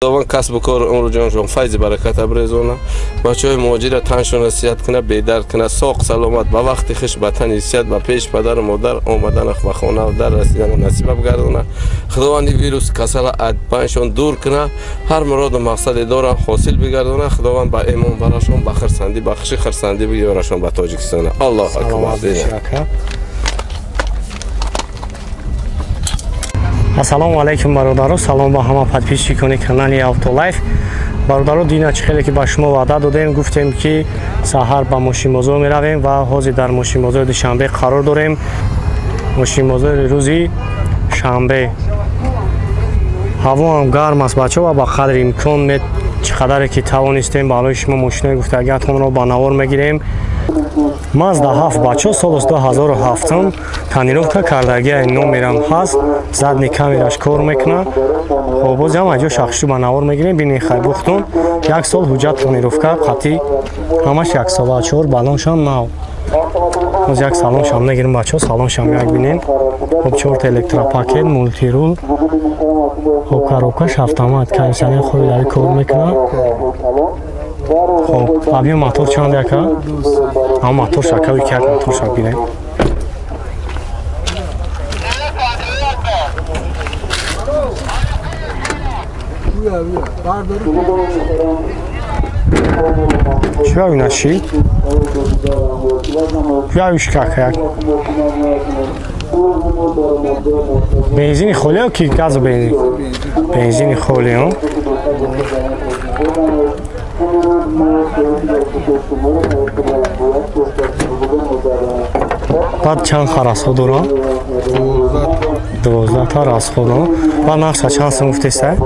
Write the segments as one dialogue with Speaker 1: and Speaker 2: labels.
Speaker 1: Худованд касбу кор умру ҷоншон файзи баракат абрезона, бачаҳои муҳоҷира таншона сиҳат куна, бедард куна, соқ саломат ба вақти хиш ба тани сиҳат ба пеш падару модар омадана ба хона дар расидана насиба бигардона. Худованд ин вирус касала адбаншон дур куна, ҳар муроду мақсаде доранд ҳосил бигардона. Худованд ба эмон барашон, ба хирсандӣ, ба хуши хирсандӣ биёрашон ба Тоҷикистона. Аллоҳ акбар.
Speaker 2: Ассалому алайкум бародаро, салом ба ҳама подписчикони канали Автолайф. Бародаро, дина чӣ хеле ки ба шумо ваъда додем, гуфтем ки саҳар ба мошинбозор меравем ва ҳозир дар мошинбозори Душанбе қарор дорем. Мошинбозори рӯзи шанбе. Ҳаво ҳам гарм аст бачаҳо ва ба қадри имкон чӣ қадаре ки тавонистем барои шумо мошинои гуфтагиатонро ба навор мегирем. Мазда 7 бачаҳо, соли 2007 тонировка кардагиай, номерам ҳаст, задни камераш кор мекунад. Хоб, боз ҳам аҷо шахшу ба навор мегирем. Бинед хайбухтон, як сол ҳуҷҷат тонировка қатъи ҳамаш яксола, 4 баллоншам нав. Боз як салоншам мегирем бачаҳо, салоншам як бинед. Хоб, 4 электропакет, мултирул. Хоб, коробкаш автомат, кондиционер хоридави кор мекунад. Хоб, объем мотор чанд яка? Ам мотор шакави ки як мотор шак бинем. Чӣ бавина чӣ? Бявиш кака як. Бензини холӣ ё ки газу бензин? Бензини холӣ, о? Баъд чанд ха расход дорам? 12 та расход. Баъд нақша чанд сум гуфтеста?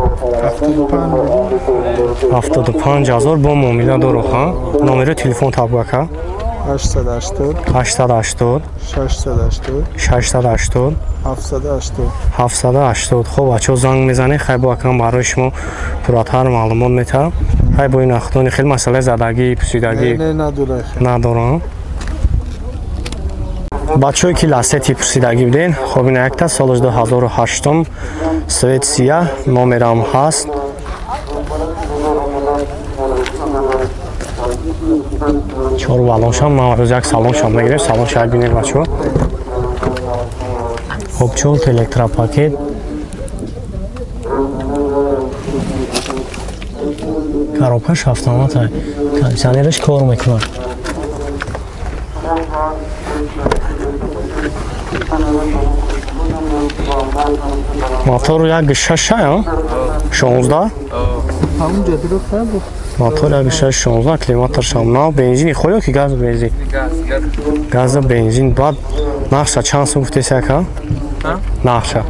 Speaker 2: 75 ҳазор бо муомила дору, ха? Номери телефон табгака?
Speaker 3: 880
Speaker 2: 880
Speaker 3: 680
Speaker 2: 680
Speaker 3: 780
Speaker 2: 780. Хоб бачаҳо, занг мезанед, хай бо акам барои шумо пурратар маълумот метаҳам. Хай бо ин ахтони хеле масъалаи задагӣ, пусидагӣ надорам. Бачаҳое ки ласети пурсидагӣ буден, хоб ина якта соли 2008 свет сия, номерам ҳаст. 4 баллоншам, ман рӯз як салоншам мегирем, салонша як бинем бачаҳо. Хоб, 4 электропакет. Коробкаш автомат, кондиционераш кор мекунад. Мотору як шаша, 16. Мотор як шаш 16, климатор шам нав, бензини холӣ ё ки газ бензин? Газ бензин. Баъд нақша чанд сум гуфтеси ака? Нақша.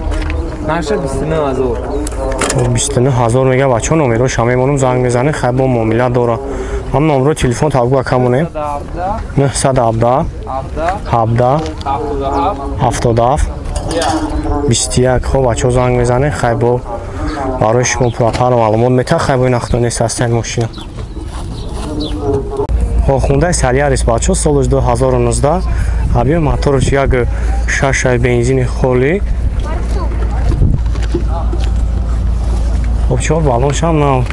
Speaker 4: Нақша 29000.
Speaker 2: 29000 мега бачаҳо, номероша мемонам, занг мезанед, хай бо муомила дора. Ҳам номеро телефон табгу ака монем. 917 17 77 21. Хоб бачаҳо, занг мезанед, хай бо барои шумо пурратар маълумот метаҳад. Хай бо ин ахто нест ҳастани мошина. Хондаи Солярис бачаҳо, соли 2019, объем мотораш як шашай, бензини холӣ. Хоб, 4 баллоншам нав,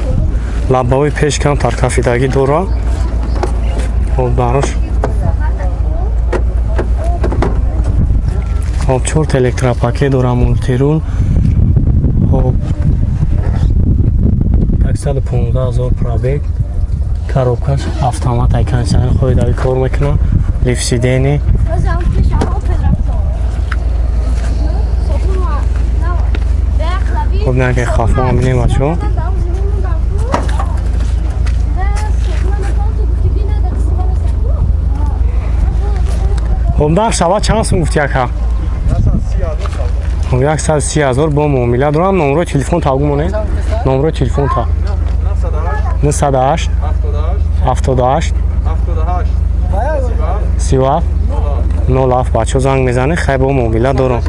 Speaker 2: лаббаҳои пеш кам таркафидагӣ дора. Хоб, барош. Хоб, 4 электропакет дора, мултирул. Хоб, 115 ҳазор пробег, коробкаш автомат, ай кондиционер хоридави кор мекунад, лифт сидени. Хоб, наки хафо ҳам бинем бачаҳо. Хоб, нақш аввал чанд сум гуфти ака? Хоб, 130 ҳазор бо муомила дорам. Номерои телефон табгу монед. Номерои телефон та 908 78 37 07. Бачаҳо, занг мезанед, хай бо муомила дорам.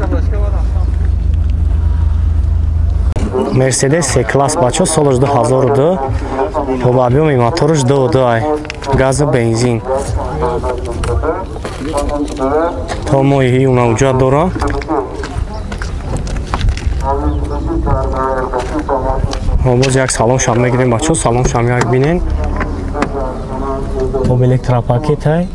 Speaker 2: Мерседес С-класс бачаҳо, соли 2002, хоб объеми мотораш 2.2 ай, газу бензин. То моҳи июна ҳуҷҷат дора. Боз як салон шам мегирем бачо, салон шам як бинен. Хоб электропакетай,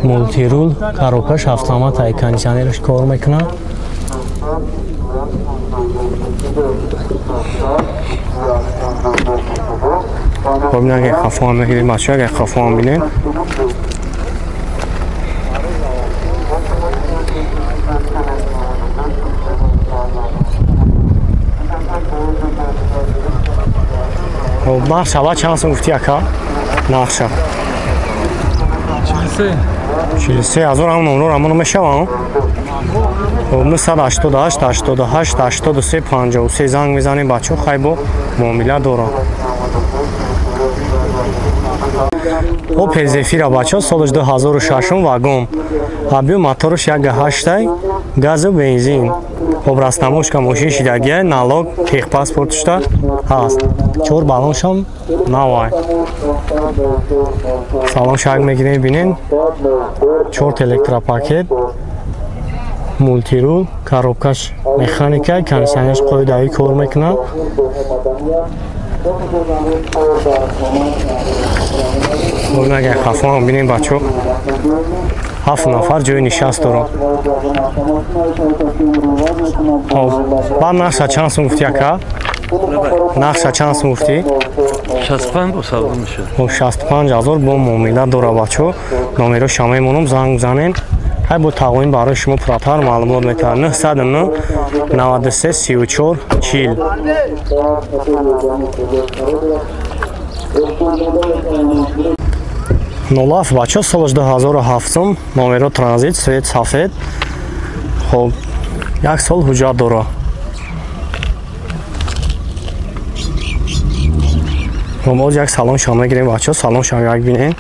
Speaker 2: мултирул, коробкаш автоматай, кондиционераш кор мекунад. Хоб ин агар хафо ҳам мегирем бачо, агар хафо ҳам бинен. Нарх шава чанд сум гуфти ака? Нархша 43 ҳазор. Ҳам номрор ҳамоно мешавам. 988 88 83 53 занг мезанем бачо, хайбо муомила дорам. Опел Зефира бачо, солаш 2006 вагон. Объем мотораш 1.8, газу бензин. Хоб растамошка мошин шидагия, налог, техпаспортшта ҳаст. 4 баллоншам навай. Салон шак мегирем бинен. 4 электропакет, мултирул, коробкаш механика, кондиционераш қоидави кор мекунад. Агар хафо ҳам бинем бачо, 7 нафар ҷои нишаст дорад. Баъд нархша чанд сум гуфти ака? Нархша чанд сум гуфти?
Speaker 5: 65 бо савдо мешавад.
Speaker 2: Хоб 65 ҳазор бо муомила дора бачо. Номероша мемонам, занг бизанен. Ҳай бо тағоин барои шумо пурратар маълумот метавад. 909 93 34 40. 07 бачо, солаш 2007, номеро транзит, свет сафед. Хоб як сол ҳуҷҷат дора. Хоб боз як салон шам мегирем бачо, салон шам як бинем.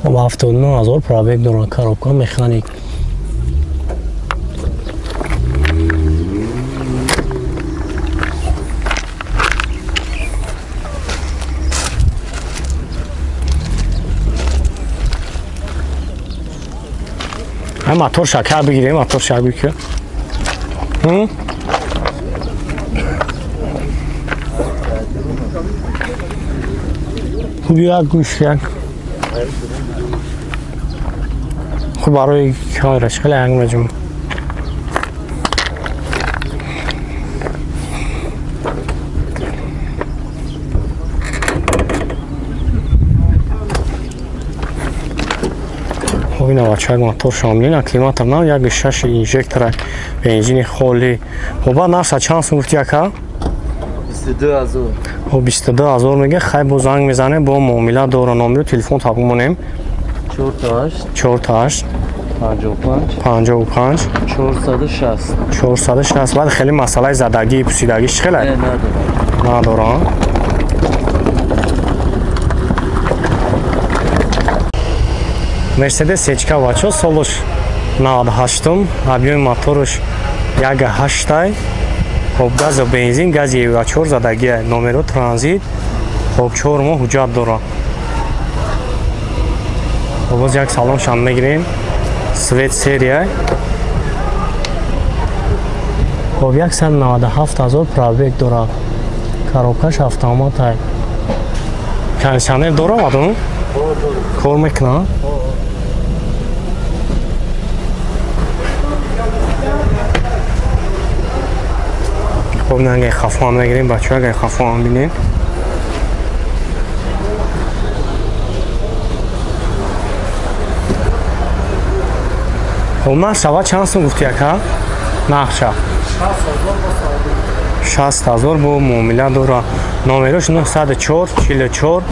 Speaker 2: Хоб 79 ҳазор пробег дора, коробка механик. Мотор шакар бигирем, мотор шакар бигир. Хуб як гӯш як. Хуб барои кораш хеле янг меҷум. Ина бачак мотор шомилин, акклиматор на, 1.6 инжектора, бензини холи. Хоб баъд нархша чанд сум гуфти ака?
Speaker 5: 22 ҳазор.
Speaker 2: Хоб 22 ҳазор мега, хай бо занг мезанем, бо муомила дора, номеру телефон таб монем.
Speaker 5: 48
Speaker 2: 48
Speaker 5: 55
Speaker 2: 55
Speaker 5: 460
Speaker 2: 460. Баъд хеле масъалаи задагӣ, пусидагӣ чӣ хеле?
Speaker 5: Не, надорам.
Speaker 2: Надорам. Мерседес Сечка бачо, солаш 98, объем мотораш 1.8, хоб газу бензин, гази Евро 4 задагия, номеро транзит, хоб 4 моҳ ҳуҷҷат дора. Боз як салон шам мегирем, свет серия. Хоб 197 ҳазор пробег дора, коробкаш автоматай. Кондиционер дора мадум? Кор мекунад? Хоб нанги хафо ҳам мегирем бачо, агар хафо ҳам бинем. Хоб нархшава чанд сум гуфти ака? Нархша 60 ҳазор бо муомила дора. Номерош 904 44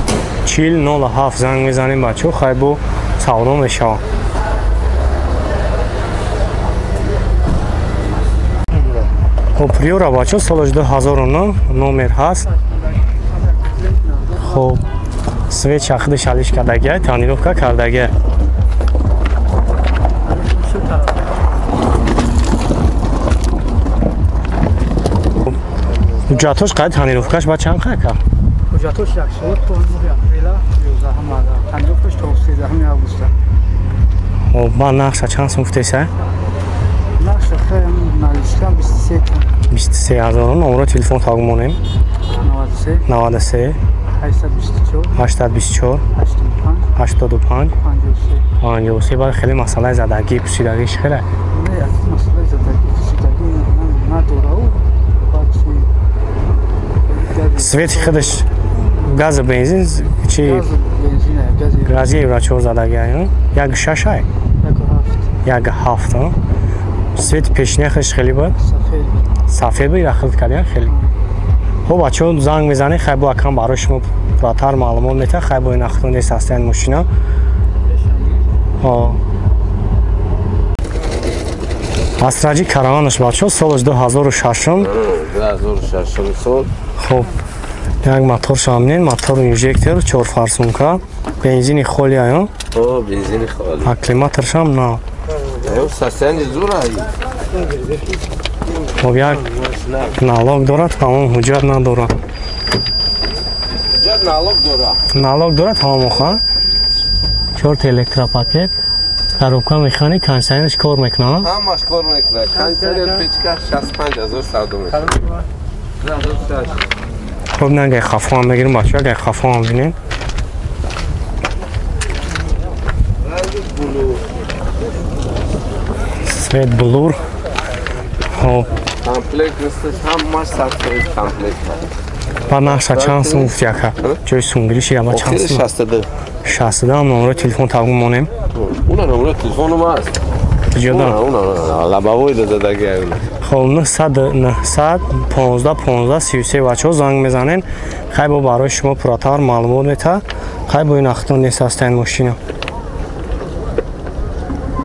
Speaker 2: 40 07 занг мезанем бачо, хай бо савдо мешавад. Хоб Приора бачо, солаш 2009, номер ҳаст. Хоб свеча худаш алиш кардагия, тонировка кардагия. Ҳуҷҷатош қайд тонировкаш ба чанд қайка?
Speaker 6: Ҳуҷҷатош як сол то 9 апрела.
Speaker 2: Хоб, ба нақша чанд сум гуфтеса?
Speaker 3: Нақша хаям наличкам 23.
Speaker 2: 23 ҳазор. Номро телефон таг монем.
Speaker 3: 93
Speaker 2: 93
Speaker 3: 824
Speaker 2: 824
Speaker 3: 85
Speaker 2: 85
Speaker 3: 53.
Speaker 2: 53. Баъд хеле масъалаи задагӣ, пусидагиш хеле.
Speaker 3: Не, аз масъалаи задагӣ пусидагӣ надора у. Баъд чи
Speaker 2: Свети худаш газа бензин чи?
Speaker 3: Газ бензин, гази.
Speaker 2: Гази евро 4 задагӣ, ай? Як шаш ай?
Speaker 3: 1.7.
Speaker 2: Як ҳафт, а? Свети пешина худаш хеле буд?
Speaker 3: Сафед.
Speaker 2: Сафед буд, ира хилт кардия хеле. Хоб, бачаҳо, занг мезанед, хай бо акам барои шумо пурратар маълумот метиҳад. Хай бо ин ахтон нест ҳастаян мошина. Астраҷи караванаш, бачаҳо, солаш 2006.
Speaker 1: 2006 сол.
Speaker 2: Хоб, як мотор шамнен, мотор инжектор, чор фарсунка, бензини холи аю?
Speaker 1: О, бензини холи.
Speaker 2: Акклиматоршам на.
Speaker 1: Ё, состояние зура.
Speaker 2: Хоб, як налог дорад, тамом, ҳуҷҷат надорад.
Speaker 1: Ҳуҷҷат налог дора.
Speaker 2: Налог дорад, тамом оха. Чорта электропакет, коробка механик, кондиционерш кор мекунад?
Speaker 1: Ҳамаш кор мекунад. Кондиционер, печка 65 ҳазор савдо мешавад. 2006.
Speaker 2: Хоб, нагай хафоам мегирим, бачаҳо, агай хафоам бинем.
Speaker 1: Ранги блур.
Speaker 2: Свет блур. Хоб.
Speaker 1: Комплект несташ, ҳамаш 100% комплект.
Speaker 2: Ба нақша чанд сум гуфти, ака? Ҷои сумгириши яба чанд
Speaker 1: Охири
Speaker 2: сум?
Speaker 1: 62.
Speaker 2: 62. Ам номерои телефон тағм монем.
Speaker 1: Уна номерои телефонум аст.
Speaker 2: Иҷода.
Speaker 1: Уна, уна, лабавой дазадаги уна.
Speaker 2: Хоб, 900 900 15 15 33, бачаҳо, занг мезанен. Хай бо барои шумо пурратар маълумот метаҳад. Хай бо ин ахтон нест ҳастаян мошина.